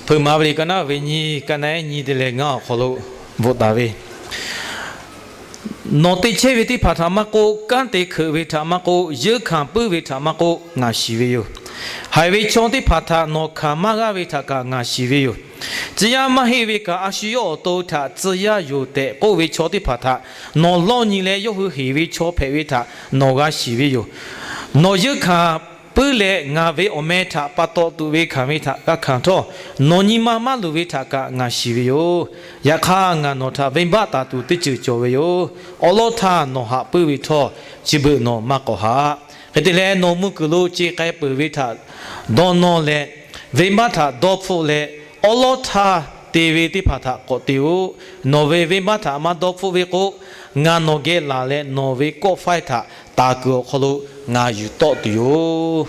Hpeuꞈ maˍ ve liꞈ ka naˆ ve nyiˇ, ka naˆ nyiˇ te leh ngaˇ awˬ hk'aw lo bvuhꞈ taˍ ve, Nawˬ te chehˇ ve teˇ hpaˍ htaꞈ maˇ k'oˆ, kanˉ te hkeuꞈ ve htaꞈ maˇ k'oˆ, yeunˇ hkanˍ puiˉ ve htaꞈ maˇ k'oˆ, ngaˬ shiˍ ve yoˬ. Haiˬ ve chaw teˇ hpaˍ htaꞈ nawˬ hkanˍ maˇ g'aˇ ve htaꞈ kaꞈ ngaˬ shiˍ ve yoˬ. Tcuh yaˇ maˇ heˆ ve kaꞈ, a shu yawˇ awˬ to htaꞈ tcuh yaˇ yoˬ tehꞈ k'oˆ ve chaw teˇ hpaˍ htaꞈ nawˬ lawˇ nyi leh, yawˇ hui heˍ ve chaw hpehꞈ ve htaꞈ nawˬ g'a shiˍ ve yoˬ. Nawˬ yeunˇ hkanˍ puiˉ leh, ngaˬ ve awˬ meh htaꞈ pa taw tuˬ ve hkanˍ ve htaꞈ g'a hkanˍ htawˇ, nawˬ nyi ma maˇ luˬ ve htaꞈ kaꞈ ngaˬ shiˍ ve yoˬ. Yaꞈ hk'aˇ, ngaˬ nawˬ htaꞈ venˇbaˆ taˍ tuˬ teˇ ceuˬ cawˬ ve yoˬ. Awˉ lawˉ htaˇ nawˬ haꞈ puiˉ ve htawˇ, chi beuꞈ nawˬ maˇ k'awꞈ haꞈ. Hk'e te leh, nawˬ mvuhˇ kuiˬ lo ce k'ai peuˬ ve htaꞈ dawˇ nawˇ leh, venˇbaˆ htaꞈ dawˇ hpfuhˆ leh, awˉ lawˉ htaˇ te ve teˇ hpaˍ htaꞈ k'awꞈ te-oˬ. Nawˬ ve venˇbaˆ htaꞈ maˇ dawˇ hpfuhˆ ve k'o, ngaˬ nawˬ geh laˬ leh nawˬ ve kawˆ faiˇ htaꞈ taˍ kuiˬ awˬ hk'aw lo ngaˬ yuˬ tawˆ tuˬ yoˬ.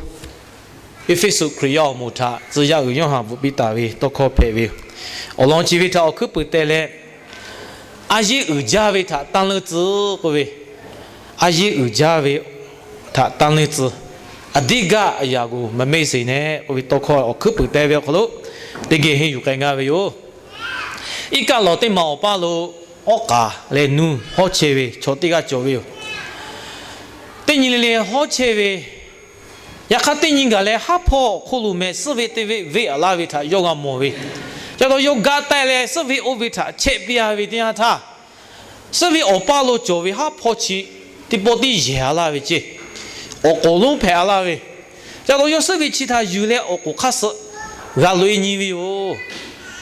Eˇfeˇsuꞈ Hkriꞈ yaˇ awˬ moˍ htaꞈ tcuh yaˇ uiˍ Yoˇhanˬ bvuhꞈ piˇ taˍ ve tawˇ hkawˇ hpehꞈ ve yoˬ. Awˬ lawn chi ve htaꞈ awˬ hkuiˉ puiˍ teh leh, a yeˇ uiˍ jaˇ ve htaꞈ tanˇ leuˉ tcuh k'oˆ ve, a yeˇ uiˍ jaˇ ve htaꞈ tanˇ leuˉ tcuh, အဓိက အရာကို မမေ့စေနဲ့ k'oˆ ve tawˇ hkawˇ awˬ hkuiˉ puiˍ teh ve awˬ hk'aw lo teˇ geh henˇ yuˬ k'ai gaˇ ve yoˬ. Iˉ kaˆ lawˬ teˇ maˬ awˬ paˇ lo awˉ k'aˍ leh nuˇ hawˉ chehˇ ve chaw teˇ g'aˇ cawˬ ve yoˬ. Teˇ nyi le le hawˉ chehˇ ve, yaꞈ hk'aˇ teˇ nyi gaˬ leh haˉ hpawˇ awˬ hk'oˆ lo meh suhˉ ve teˇ venˇ venˇ aꞈ laˇ ve htaꞈ yawˇ g'a mawˬ ve. Ca taw yawˇ gaˆ taˆ leh suhˉ ve oˇ ve htaꞈ chehˇ piˇ-a ve teˇ yanˇ htaˇ, suhˉ ve awˬ paˇ lo cawˬ ve haˉ hpawˇ chi teˇ pawˆ tiˉ yehˬ-a laˇ ve ceˇ. Awˬ k'oˍ lonˉ hpehꞈ-a laˇ ve. Ca taw yawˇ suhˉ ve chi htaꞈ yuˬ leh awˬ k'oˍ hk'aˇ suh g'a loꞈ-e nyi ve yoˬ.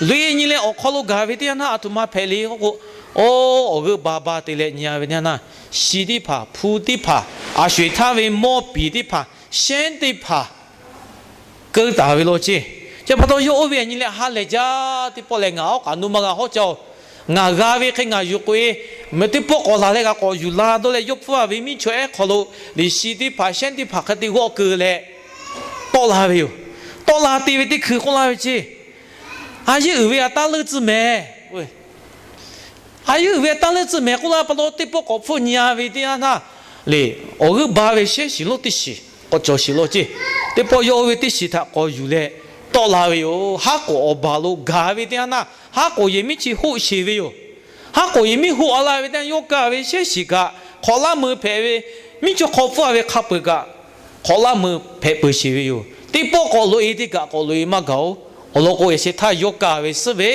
Loꞈ-e nyi leh awˬ hk'aw lo gaˬ ve teˇ yanˇ htaˇ, a htoꞈ ma hpehꞈ le k'oˆ k'o, oˇ awˬ g'euˆ ba ba te leh nyi-a ve teˇ yanˇ htaˇ, shi teˇ hpaˍ, hpu teˇ hpaˍ, a sho-eˬ htaˇ ve mawˇ piˍ teˇ hpaˍ, shehnˉ teˇ hpaˍ keu taˍ ve law ceˇ. Chi pa taw yawˇ oˇ ve nyi leh ha lehˬ jaˇ, teˇ pawˆ lehˬ ngaˬ awˉ k'aˍ nuˇ maˇ g'a hawˉ caˇ-oˬ. Ngaˬ g'a ve hk'e ngaˬ yuˬ k'oꞈ-e, meh teˇ pawˆ k'awꞈ laˬ leh g'a k'awꞈ yuˬ la dawˇ leh yawˇ hpfuhˇ-a ve miˇ chaw ehˉ hk'aw lo liꞈ shi teˇ hpaˍ shehnˉ teˇ hpaˍ hk'e te g'awˆ keu leh tawˆ la ve yoˬ. Tawˆ la te ve teˇ hkui k'oˆ laˇ ve ceˇ, a yeˇ uiˍ ve aꞈ tanˇ leuˉ tcuh mehˍ. A yeˇ uiˍ ve aꞈ tanˇ leuˉ tcuh mehˍ k'oˆ laˇ pa taw, teˇ pawˆ k'awꞈ hpfuhˇ nyi-a ve teˇ yanˇ htaˇ, le, awˬ g'euˆ ba ve shehˉ shiˍ lonˉ teˇ shiˍ k'awꞈ cawˬ sheˍ law ceˇ. Teˇ pawˆ yawˇ oˇ ve teˇ shiˍ htaꞈ k'awꞈ yuˬ leh tawˆ la ve yoˬ. Haˉ k'oˍ awˬ baˬ lo gaˬ ve teˇ yanˇ htaˇ, haˉ k'oˍ yehˬ miˉ chi hoˆ sheˍ ve yoˬ. Haˉ k'oˍ yehˬ miˉ hoˆ-a laˇ ve teˇ yanˇ, yawˇ kaˇ ve shehˉ shiˍ kaꞈ hk'awꞈ laˇ meuˇ hpehꞈ ve, miˇ cawˇ hk'aw hpfuhˇ-a ve hk'a peuˬ kaꞈ hk'awꞈ laˇ meuˇ hpehꞈ peuˬ sheˍ ve yoˬ. Teˇ pawˆ k'awꞈ loꞈ-e teˇ kaꞈ k'awꞈ loꞈ-e maˇ gaˬ-oˬ. Awˬ lawn k'o, yaꞈ sheh htaˇ yawˇ kaˇ ve suhˉ ve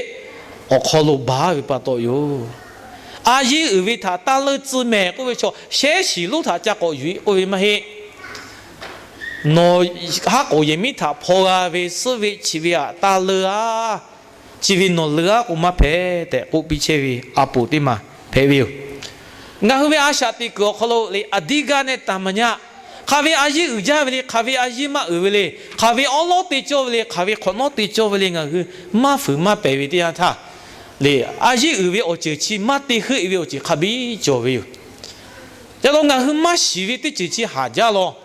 awˬ hk'aw lo baˬ ve pa taw yoˬ. A yeˇ uiˍ ve htaꞈ tanˇ leuˉ tcuh mehˍ k'oˆ ve chaw, shehˉ shiˍ lonˉ htaꞈ ca k'awꞈ yuˬ-e k'oˆ ve maˇ heˆ. Nawˬ haˉ k'oˍ yehˬ miˉ htaꞈ hpaw g'a ve suhˉ ve chi ve aꞈ tanˇ leuˉ-a. Chi ve nawˬ leuˉ-a k'o maˇ hpehꞈ tehꞈ k'oˆ piˇ chehˇ ve a poˍ teˇ maˬ hpehꞈ ve yoˬ. Ngaˬ hui ve a shaꞈ teꞈ kuiˬ awˬ hk'aw lo le, အဓိက နဲ့ တၢ်မည hk'aˬ ve a yeˇ uiˍ jaˇ ve le, hk'aˬ ve a yeˇ maˇ uiˍ ve le, hk'aˬ ve awˉ lawˉ te cawˇ ve le, hk'aˬ ve hk'awꞈ nawˉ te cawˇ ve le, ngaˬ hui maˇ fuiˍ maˇ pehˍ ve teˇ yanˇ htaˇ, le, a yeˇ uiˍ ve awˬ ceuˬ chi maˇ te heuˆ ve awˬ ceuˬ hk'a biˇ cawˬ ve yoˬ. Ca taw ngaˬ hui maˇ shiˍ ve teˇ ceuˬ chi haˍ jaˇ law.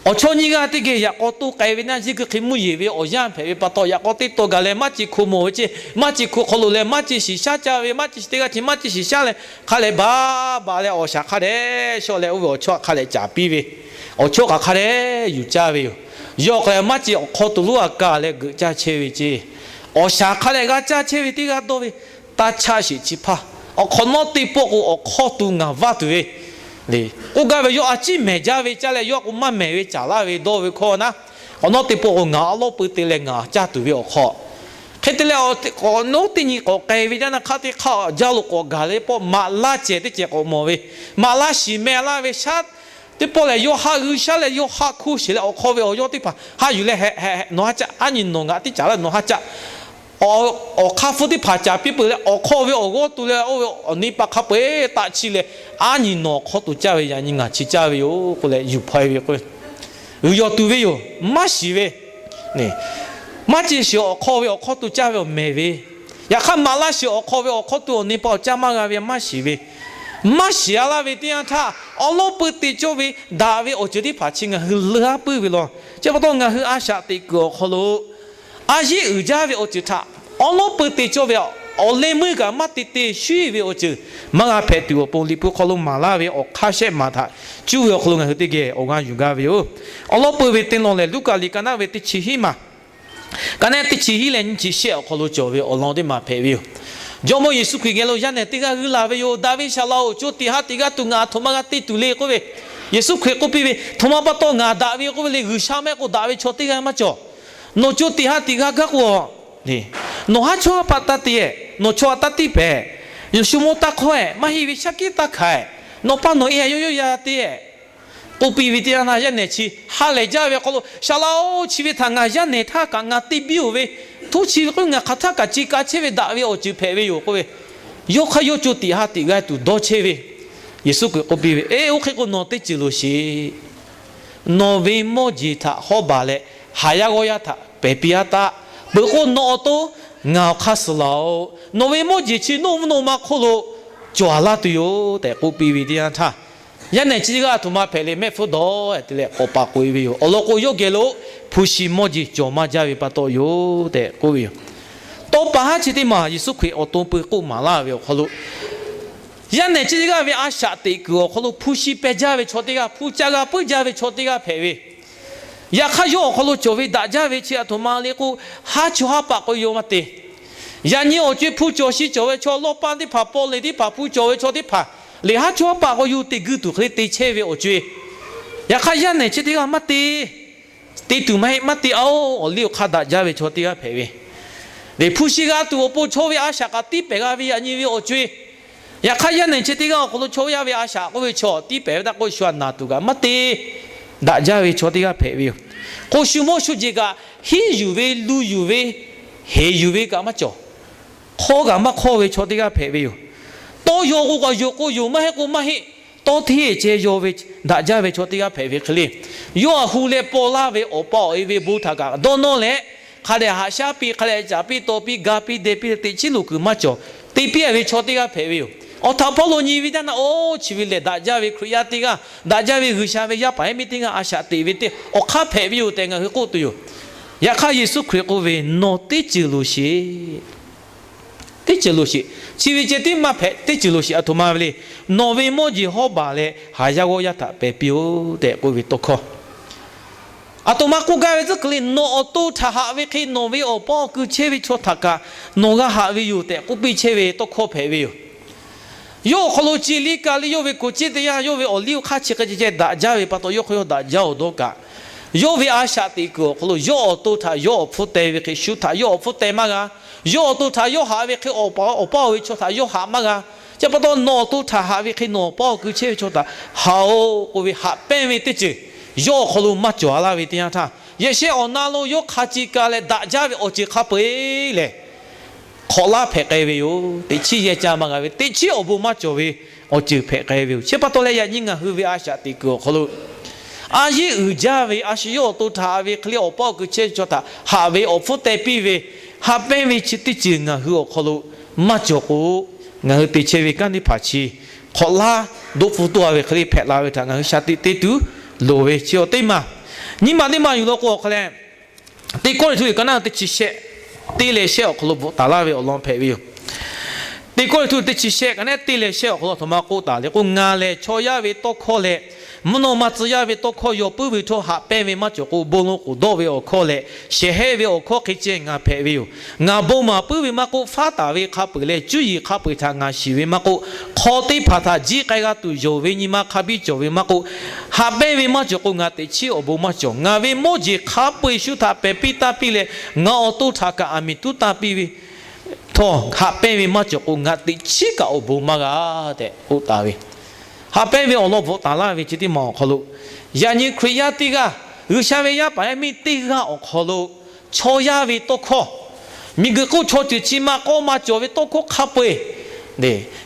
Awˬ chawˇ nyiˇ g'aˇ teˇ geh yaꞈ k'aw toˇ k'ai ve naˇ, yeˇ gui hk'e mvuhˇ yeˬ ve awˬ yanˇ hpehꞈ ve pa taw, yaꞈ k'aw teˇ taw gaˬ leh maˇ ce hko mawˬ ve ceˇ. Maˇ ce hko hk'aw lo leh maˇ ce shiˍ shaˉ caˇ ve, maˇ ce shiˍ teˇ g'aˇ chi maˇ ce shiˍ shaˉ leh, hk'a lehˬ baˬ baˬ leh awˬ shaˍ hk'a dehꞈ shawˆ leh oˇ ve awˬ chawˇ hk'a dehꞈ caˍ piˇ ve, awˬ chawˇ kaꞈ hk'a dehꞈ yuˬ caˇ ve yoˬ. Yawˇ hk'a lehˬ maˇ ce awˬ hk'aw tuˬ lonˉ a kaˬ leh geuꞈ caˇ chehˇ ve ceˇ. Awˬ shaˍ hk'a lehˬ g'a caˇ chehˇ ve teˇ g'aˇ dawˇ ve, taˇ chaˆ sheˍ chi hpaˇ, awˬ hk'awꞈ nawˉ teˇ pawˆ k'o awˬ hk'aw tuˬ ngaˬ vaˇ tuˬ ve le. K'oˆ gaˇ ve, yawˇ a ciˉ mehˍ jaˇ ve caˇ leh yawˇ k'o maˇ mehˍ ve caˍ laˇ ve dawˇ ve hkawˇ naˉ, awˬ hk'awꞈ nawˉ teˇ pawˆ k'o ngaˬ awˉ lawˉ peu te leh ngaˬ caˇ tuˬ ve awˬ hk'aw, hk'e te leh, awˬ hk'awꞈ nawˉ teˇ nyi k'awꞈ k'ai ve jaˇ naˇ, hk'aˇ teˇ hk'aˇ jaˇ lo k'awꞈ gaˬ leh pawˆ maꞈ laˇ cehˬ teˇ cehˬ k'awꞈ mawˬ ve, maꞈ laˇ shiˍ meh laˇ ve shaˉ teˇ pawˆ lehˬ, yawˇ haˆ g'ui shaˉ leh yawˇ haˆ hkuˇ sheˍ leh awˬ hk'aw ve awˬ yawˇ teˇ hpaˍ haˆ yuˬ leh, heh heh, nawˬ haˆ caˆ, aˉ nyi nawˬ ngaˬ teˇ caˍ laˇ, nawˬ haˆ caˆ. Awˬ hk'aˇ hpfuhˇ teˇ hpaˍ caˍ piˇ peuˬ leh awˬ hk'aw ve awˬ g'awˇ tu leh oˇ ve awˬ nyi pa hk'a peu-eˬ taˆ chiˇ leh, aˉ nyi nawˬ awˬ hk'aw tuˬ caˇ ve, yaꞈ nyi ngaˬ chi caˇ ve yoˬ k'oˆ leh yuˬ hpaw-e ve k'o, g'uiˬ yawˬ tuˬ ve yoˬ. Maˇ shiˍ ve, maˇ ce shiˍ awˬ hk'aw ve awˬ hk'aw tuˬ caˇ ve awˬ mehˍ ve, yaꞈ hk'aˇ maꞈ laˇ shiˍ awˬ hk'aw ve awˬ hk'aw tuˬ awˬ nyi pa awˬ caˇ maˇ g'a ve maˇ shiˍ ve, maˇ shiˍ-a laˇ ve teˇ yanˇ htaˇ, awˉ lawˉ peu te cawˇ ve daꞈ ve awˬ ceuˬ teˇ hpaˍ chi ngaˬ hui leuˉ-a puiˉ ve law. Chi pa taw ngaˬ hui a shaꞈ teꞈ kuiˬ awˬ hk'aw lo a yeˇ uiˍ jaˇ ve awˬ ceuˬ htaꞈ awˉ lawˉ peu te cawˇ ve, awˬ leh meuˇ kaꞈ maˇ te te shuˉ ve awˬ ceuˬ maˇ g'a hpehꞈ tuˬ awˬ pon Liꞈ hpu hk'aw lo maˍ laˇ ve awˬ hk'aˇ shehˆ maˬ htaꞈ cuˇ ve awˬ hk'aw lo ngaˬ hui teˇ geh awˬ g'aˇ yuˬ gaˇ ve yoˬ. Awˉ lawˉ peu ve teˇ lawn lehˬ, Luˉkaꞈ liꞈ ka naˆ ve teˇ chi hiˉ maˬ Ka naˉ teˇ chi hiˉ leh nyiˇ chi shehˆ awˬ hk'aw lo cawˬ ve awˬ lawn teˇ maˬ hpehꞈ ve yoˬ. Jawˇmawˇ Yeˍsuˆ Hkriꞈ geh lo yaˇ nehˬ teˇ g'aˇ g'uiˇ la ve yoˬ. Daꞈ ve Saˍ laꞈ-oˬ, co tiꞈ ha tiꞈ g'a tuˬ ngaˬ aˬ htoꞈ ma g'a te tuˬ le k'oˆ ve, Yeˍsuˆ Hkriꞈ k'oˆ piˇ ve, Htoꞈ ma pa taw ngaˬ daꞈ ve k'oˆ ve le, G'uiˬsha mehˆ k'o daꞈ ve chaw teˇ g'aˇ maˇ cawˬ. Nawˬ co tiꞈ ha tiꞈ g'a gaˇ k'o, nawˬ haˉ chawˇ haˉ paˆ taˇ te, nawˬ chaw a taˇ tiˇ pehˍ, shu mawˇ taˇ hk'awehˇ, maˇ heˆ ve shaˉ kiˉ taˇ hkanˍ, nawˬ pa nawˬ e a yawˇ yawˇ ya te k'oˆ piˇ ve teˇ yanˇ htaˇ, yaˇ nehˬ chi ha lehˬ jaˇ ve awˬ hk'aw lo, Saˍ laꞈ-oˬ, chi ve htaꞈ ngaˬ yaˇ nehˬ htaˇ kaꞈ ngaˬ te biˇ-oˬ ve, htoˇ chi ve k'o ngaˬ hk'aˬ htaˇ kaꞈ ce ka chehˇ ve daꞈ ve awˬ ceuˬ hpehꞈ ve yoˬ k'oˆ ve, yawˇ hk'aˇ yawˇ co tiꞈ ha tiꞈ g'a tuˬ dawˇ chehˇ ve, Yeˍsuˆ Hkriꞈ k'oˆ piˇ ve, Eˇ, oˇ hk'e k'o nawˬ teˇ ceuˬ loˍ sheˍ. Nawˬ ve mawˇ jeˬ htaꞈ hawˉ baˬ leh, haˍ yaˇ g'awˇ yaˇ htaꞈ pehˬ piˇ-a taˆ. Peuˬ k'o nawˬ awˬ to ngaˬ awˬ hk'aˇ suh laˬ-oꞈ. Nawˬ ve mawˇ jeˬ chi nawˬ mvuhˇ naw ma hk'oˆ lo cawˬ laˇ tuˬ yoˬ tehꞈ k'oˆ piˇ ve teˇ yanˇ htaˇ, yaˇ nehˬ chi teˇ g'aˇ aˬ htoꞈ ma hpehꞈ le mehˆ hpfuhˇ dawˬ te leh k'awꞈ paˍ k'oꞈ-e ve yoˬ. Awˬ lawn k'o, yawˇ geh lo hpu shi mawˇ jeˬ cawˬ maˇ jaˇ ve pa taw yoˬ tehꞈ k'oˆ ve yoˬ. Tawˇ pa haˉ chi teˇ maˬ Yeˍsuˆ Hkriꞈ awˬ to pui k'oˆ maˍ laˇ ve awˬ hk'aw lo, yaˇ nehˬ chi teˇ g'aˇ ve a shaꞈ teꞈ kuiˬ awˬ hk'aw lo hpu shi peh jaˇ ve chaw teˇ g'aˇ, hpu ca g'a puiˉ jaˇ ve chaw teˇ g'aˇ hpehꞈ ve. Yaꞈ hk'aˇ, yawˇ awˬ hk'aw lo cawˬ ve daꞈ jaˇ ve chi aˬ htoꞈ ma le k'o, haˉ chawˇ haˉ paˆ k'o yoˬ maˇ te. Yaꞈ nyi awˬ co-e hpu cawˬ shi cawˬ ve chaw, lawˇ paˇ teˇ hpaˍ, paw leˬ teˇ hpaˍ, hpu cawˬ ve chaw teˇ hpaˍ lehˬ, haˉ chawˇ haˉ paˆ k'o yuˬ te guiˇ tuˬ hk'e le te chehˇ ve awˬ co-e. Yaꞈ hk'aˇ, yaˇ nehˬ chi teˇ g'aˇ maˇ te. Te tuˬ maˇ heˆ, maˇ te a-oˬ, awˬ liˇ awˬ hk'aˇ daꞈ jaˇ ve chaw teˇ g'aˇ hpehꞈ ve. Lehˬ, hpu shi g'a tuˬ awˬ pon chaw ve a shaꞈ kaꞈ tiˉ pehˍ g'a ve yaꞈ nyi ve awˬ co-e. Yaꞈ hk'aˇ, yaˇ nehˬ chi teˇ g'aˇ awˬ hk'aw lo chaw yaˇ ve a shaꞈ k'oˆ ve chaw tiˉ pehˍ ve htaˇ k'o, shu a naˬ tuˬ kaꞈ maˇ te. Daꞈ jaˇ ve chaw teˇ g'aˇ hpehꞈ ve yoˬ. K'o, shu mawˇ shu jeˬ kaꞈ hiˉ yuˬ ve, lu yuˬ ve, heˍ yuˬ ve kaꞈ maˇ cawˬ. Hk'awˇ kaꞈ maˇ hk'awˇ ve chaw teˇ g'aˇ hpehꞈ ve yoˬ. Tawˇ yaw k'o kaꞈ yoˬ k'o yoˬ, maˇ heˆ k'o maˇ heˆ. Tawˇ hteˇ ceh yaw ve, daꞈ jaˇ ve chaw teˇ g'aˇ hpehꞈ ve hk'e le. Yawˇ a hu leh paw laˇ ve awˬ pa awˬ e ve bon htaꞈ kaꞈ dawˇ nawˇ leh, hk'a dehꞈ haꞈ shaˉ piˇ, hk'a dehꞈ caˍ piˇ, taw piˇ, ga piˇ, deh piˇ leh teꞈ chiˉ loˍ kuiˬ maˇ cawˬ. Te piˇ-a ve chaw teˇ g'aˇ hpehꞈ ve yoˬ. Awˬ htaꞈ hpawˇ lo nyi ve teˇ yanˇ htaˇ, oˇ, chi ve lehˬ daꞈ jaˇ ve Hkriꞈ yaˇ teˇ g'aˇ, daꞈ jaˇ ve G'uiˬsha ve yaˇ paˍ yaˇ miˇ teˇ g'aˇ a shaꞈ teꞈ ve teˇ awˬ hk'aˇ hpehꞈ ve yoˬ tehꞈ ngaˬ hui k'oˆ tuˬ yoˬ. Yaꞈ hk'aˇ, Yeˍsuˆ Hkriꞈ k'oˆ ve, Nawˬ teˇ ceuˬ loˍ sheˍ. Teˇ ceuˬ loˍ sheˍ. Chi ve ceh tiˉ maˇ hpehꞈ, teˇ ceuˬ loˍ sheˍ aˬ htoꞈ ma ve le. Nawˬ ve mawˇ jeˬ hawˉ baˬ leh haˍ yaˇ g'awˇ yaˇ htaꞈ pehˬ piˇ-oˆ tehꞈ k'oˆ ve tawˇ hkawˇ. Aˬ htoꞈ ma k'oˆ gaˇ ve tcuhˉ kuiˬ le, nawˬ awˬ to htaꞈ haꞈ ve hk'e nawˬ ve awˬ pa awˬ ku chehˇ ve chaw htaꞈ kaꞈ nawˬ g'a haꞈ ve yoˬ tehꞈ k'oˆ piˇ chehˇ ve tawˇ hkawˇ hpehꞈ ve yoˬ. Yawˇ awˬ hk'aw lo ci liˇ ka liˇ yawˇ ve koˍ ciˇ teˇ yanˇ, yawˇ ve awˬ liˇ awˬ hk'aˇ chi hk'e ceh ceh daꞈ jaˇ ve pa taw, yawˇ hk'aw yawˇ daꞈ jaˇ-oˬ dawˇ kaꞈ, yawˇ ve a shaꞈ teꞈ kuiˬ awˬ hk'aw lo yawˇ awˬ to htaꞈ yawˇ awˬ hpfuhˇ teh ve hk'e, shu htaꞈ yawˇ awˬ hpfuhˇ teh maˇ g'a. Yawˇ awˬ to htaꞈ yawˇ haꞈ ve hk'e, awˬ pa awˬ pa oˇ ve chaw htaꞈ yawˇ haꞈ maˇ g'a. Chi pa taw, nawˬ awˬ to htaꞈ haꞈ ve hk'e nawˬ awˬ pa awˬ ku chehˇ ve chaw htaꞈ haꞈ-oˬ k'oˆ ve haꞈ pehnˇ ve teˇ ceuˬ yawˇ awˬ hk'aw lo maˇ cawˬ a laˇ ve teˇ yanˇ htaˇ, yehˬ shehˆ awˬ na lo yawˇ hk'a ci ka leh daꞈ jaˇ ve awˬ ceuˬ hk'a peu-eˬ lehˬ, hk'awꞈ laˇ hpehꞈ k'ai ve yoˬ. Teꞈ chiˉ yehˇ caˇ maˇ g'a ve, teˇ chiˉ awˬ bon maˇ cawˬ ve awˬ ceuˬ hpehꞈ k'ai ve yoˬ. Chi pa taw leh, yaꞈ nyi ngaˬ hui ve a shaꞈ teꞈ kuiˬ awˬ hk'aw lo a yeˉ uiˍ jaˇ ve, a shu yawˇ awˬ to htaꞈ haꞈ ve hk'e le, awˬ pa awˬ ku chehˇ ve chaw htaꞈ haꞈ ve, awˬ hpfuhˇ teh piˇ ve, haꞈ pehnˇ ve chi teˇ ceuˬ ngaˬ hui awˬ hk'aw lo maˇ cawˬ k'o, ngaˬ hui te chehˇ ve kanˉ teˇ hpaˍ chi hk'awꞈ laˇ doˆ pfuhˇ toˆ-a ve hk'e le hpehꞈ la ve htaꞈ ngaˬ hui shaˍ tiꞈ te tuˬ loˍ ve chi awˬ teˇ maˬ. Nyiˇ maˬ teˇ maˬ yuˬ law k'o, awˬ hk'a leh, Teˇ Kawˇrenˍhtuˆ liꞈ ka naˉ teˇ chi shehˆ, teˇ leh shehˆ awˬ hk'aw lo bvuhꞈ taˍ laˇ ve awˬ lawn hpehꞈ ve yoˬ. Teˇ Kawˇrenˍhtuˆ teˇ chi shehˆ ka naˉ teˇ leh shehˆ awˬ hk'aw lo aˬ htoꞈ ma k'oˆ taˍ le k'o, Ngaˬ lehˬ chaw yaˇ ve tawˇ hkawˇ leh mvuhˇ naw ma tcuh yaˇ ve tawˇ hkawˇ yaw puiˉ ve htawˇ, haꞈ pehnˇ ve maˇ cawˬ k'o, bon lo k'oˍ dawˆ ve awˬ hkawˇ leh shehˍ hehˆ ve awˬ hkawˇ hk'e ceh ngaˬ hpehꞈ ve yoˬ. Ngaˬ bon maˍ puiˉ ve maˇ k'oˆ, faˉ taˍ ve hk'a peu-eˬ leh cuˇ yiˍ hk'a peu-eˬ htaꞈ ngaˬ shiˍ ve maˇ k'oˆ, hk'aw teˇ hpaˍ htaꞈ jiˆ k'ai g'a tuˬ yonˍ ve nyi ma hk'a biˇ cawˬ ve maˇ k'oˆ, haꞈ pehnˇ ve maˇ cawˬ k'o, ngaˬ teꞈ chiˉ awˬ bon maˇ cawˬ. Ngaˬ ve mawˇ jeˬ hk'a peu-eˬ shu htaꞈ pehˬ piˇ taˇ piˇ leh, ngaˬ awˬ to htaꞈ kaꞈ aˬ miˍ tuˉ taˇ piˇ ve htawˇ, haꞈ pehnˇ ve maˇ cawˬ k'o, ngaˬ teꞈ chiˉ kaꞈ awˬ bon maˇ g'a tehꞈ k'oˆ taˍ ve. Haꞈ pehnˇ ve awˬ lawn bvuhꞈ taˍ laˇ ve chi teˇ maˬ awˬ hk'aw lo, yaꞈ nyi Hkriꞈ yaˇ teˇ g'aˇ, G'uiˬsha ve yaˇ paˍ yaˇ miˇ teˇ g'aˇ awˬ hk'aw lo, chaw yaˇ ve tawˇ hkawˇ, miˬguiˬ hk'oˆ chaw ceuˬ chi ma k'awˇ ma cawˬ ve tawˇ hkawˇ hk'a peu-eˬ,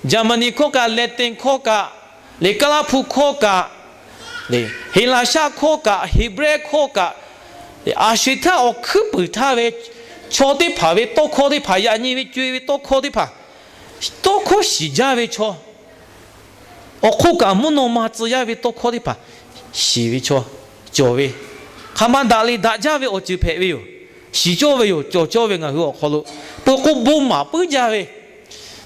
Jaˍmaˍniˆ hkawˇ kaꞈ, Lehˍtiˍ hkawˇ kaꞈ, leh Kaˇlaˇhpu hkawˇ kaꞈ, Heˍlaˍsaˆ hkawˇ kaꞈ, Heˍbrehˇ hkawˇ kaꞈ, aˬ sho-eˬ htaˇ awˬ hkuiˉ puiˍ htaˇ ve chaw teˇ hpaˍ ve tawˇ hkawˇ teˇ hpaˍ, yaꞈ nyi ve co-e ve tawˇ hkawˇ teˇ hpaˍ, tawˇ hkawˇ shiˍ jaˇ ve chaw, awˬ hk'oˆ kaꞈ mvuhˇ naw ma tcuh yaˇ ve tawˇ hkawˇ teˇ hpaˍ shiˍ ve chaw cawˬ ve, hk'aˬ ma daꞈ le daꞈ jaˇ ve awˬ ceuˬ hpehꞈ ve yoˬ. Shiˍ cawˇ ve yoˬ, cawˬ cawˇ ve ngaˬ hui awˬ hk'aw lo. Peuˬ k'o, bon maˍ puiˉ jaˇ ve,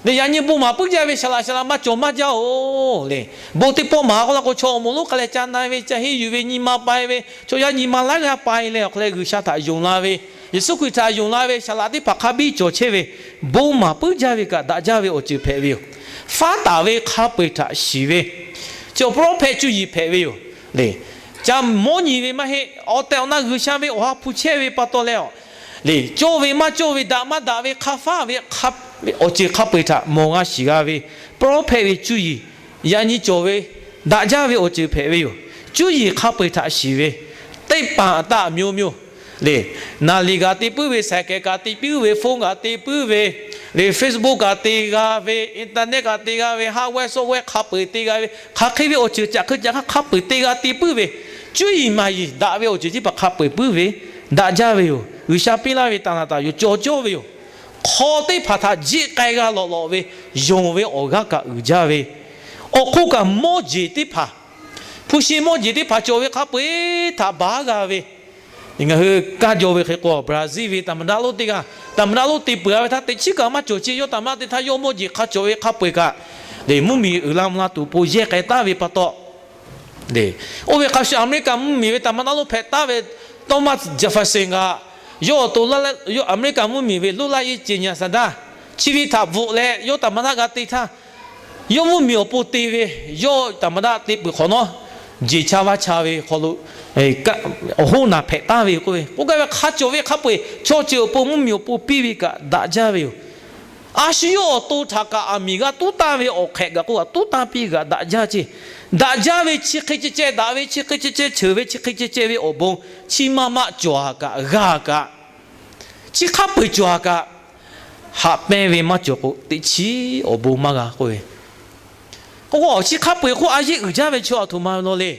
yaꞈ nyi bon maˍ puiˉ jaˇ ve, saˍ laꞈ saˍ laꞈ maˇ cawˬ maˇ jaˇ-oˬ le. Bon teˇ pawˆ maˍ k'oˆ la k'o, chaw awˬ moˍ lonˉ hk'a leh ca na ve, ca henˇ yuˬ ve, nyi ma pai ve, chaw yaˇ nyi ma laiˉ g'aˇ pai leh awˬ hk'a leh G'uiˬsha htaꞈ yonˍ la ve, Yeˍsuˆ Hkriꞈ htaꞈ yonˍ la ve saˍ laꞈ teˇ hpaˍ hk'a biˇ cawˬ chehˇ ve, bon maˍ puiˉ jaˇ ve kaꞈ daꞈ jaˇ ve awˬ ceuˬ hpehꞈ ve yoˬ. Faˉ taˍ ve hk'a peu-eˬ htaꞈ shiˍ ve, chi awˬ pawˆ lawˉ hpehꞈ cuˇ yiˍ hpehꞈ ve yoˬ. Leh, ca mawˇ nyi ve maˇ heˆ. Awˬ tehˬ awˬ na G'uiˬsha ve awˬ ha hpu chehˇ ve pa taw leh, leh cawˇ ve maˇ cawˇ ve, daꞈ maˇ daꞈ ve, hk'a faˉ ve, awˬ ceuˬ hk'a peu-eˬ htaꞈ mawˬ g'a shiˍ g'a ve, pawˆ lawˉ hpehꞈ ve cuˇ yiˍ, yaꞈ nyi cawˬ ve, daꞈ jaˇ ve awˬ ceuˬ hpehꞈ ve yoˬ. Cuˇ yiˍ hk'a peu-eˬ htaꞈ shiˍ ve, teˇ paˍ taˆ myo myo, leh, naˍ liˍ kaꞈ te puiˉ ve, saiˍ kehˍ kaꞈ te puiˉ ve, phone kaꞈ te puiˉ ve, leh, Facebook kaꞈ te g'a ve, internet kaꞈ te g'a ve, hardware software hk'a peu-eˬ te g'a ve, hk'aˬ hk'e ve awˬ ceuˬ caꞈ hk'e caꞈ hk'aˇ hk'a peu-eˬ te g'a te puiˉ ve, cuˇ yiˍ maˍ yiˍ daꞈ ve awˬ ceuˬ teˇ hpaˍ hk'a peu-eˬ puiˉ ve, daꞈ jaˇ ve yoˬ. G'uiˬsha piˇ laˇ ve taˍ naˍ taˍ yoˬ, cawˬ cawˇ ve yoˬ. Hk'aw teˇ hpaˍ htaꞈ jiˆ k'ai g'a lawꞈ lawꞈ ve, yonˍ ve awˬ g'aˇ kaꞈ uiˍ jaˇ ve, awˬ hk'oˆ kaꞈ mawˇ jeˬ teˇ hpaˍ, hpu shi mawˇ jeˬ teˇ hpaˍ cawˬ ve hk'a peu-eˬ htaꞈ baˬ g'a ve, ngaˬ hui kaˇ jaw ve hk'e k'o, Brazil ve taˍ maˍ daˆ lonˉ teˇ g'aˇ, taˍ maˍ daˆ lonˉ te peuˬ-a ve htaˇ teˇ chiˉ kaꞈ maˇ cawˬ ce. Yawˇ taˍ maˍ daˆ te htaˇ yawˇ mawˇ jeˬ hk'a cawˬ ve hk'a peu-eˬ kaꞈ, leh, mvuhˇmiˬ uiˍ la mvuh la tuˬ awˬ pon yehˇ k'ai taˍ ve pa taw, leh, oˇ ve hk'a shuˍ Aˍmeˍriˆkaˍ mvuhˇmiˬ ve taˍ maˍ daˆ lonˉ hpehꞈ taˍ ve Thomas Jefferson kaꞈ, yawˇ awˬ to la, yawˇ Aˍmeˍriˆkaˍ mvuhˇmiˬ ve လွတ်လပ်ရေးကြေညာစာတမ်း chi ve htaꞈ bvuhꞈ leh yawˇ taˍ maˍ daˆ g'a te htaˇ, yawˇ mvuhˇmiˬ awˬ pon te ve, yawˇ taˍ maˍ daˆ te peuˬ hk'awꞈ nawˉ, jeˬ cha vaˇ cha ve hk'aw lo awˬ hoˉ naˬ hpehꞈ taˍ ve k'oˆ ve, k'oˆ gaˇ ve hk'a cawˬ ve hk'a peu-eˬ chaw ceuˬ awˬ pon mvuhˇmiˬ awˬ pon piˇ ve kaꞈ daꞈ jaˇ ve yoˬ. A shu yawˇ awˬ to htaꞈ kaꞈ aˬ miˍ g'a tuˉ tanˇ ve awˬ hk'ehꞈ kaꞈ k'oˆ kaꞈ tuˉ tanˇ piˇ kaꞈ daꞈ jaˇ ce. Daꞈ jaˇ ve chi hk'e ceh ceh, daꞈ ve chi hk'e ceh ceh, ceuˬ ve chi hk'e ceh ceh ve awˬ bon chi ma ma cawˬ-a kaꞈ g'a kaꞈ, chi hk'a peu-eˬ cawˬ-a kaꞈ, haꞈ pehnˇ ve maˇ cawˬ k'o teˇ chiˉ awˬ bon maˇ g'a k'oˆ ve. K'o k'o, chi hk'a peu-eˬ k'o a yeˆ uiˍ jaˇ ve chaw aˬ htoꞈ ma ve law le.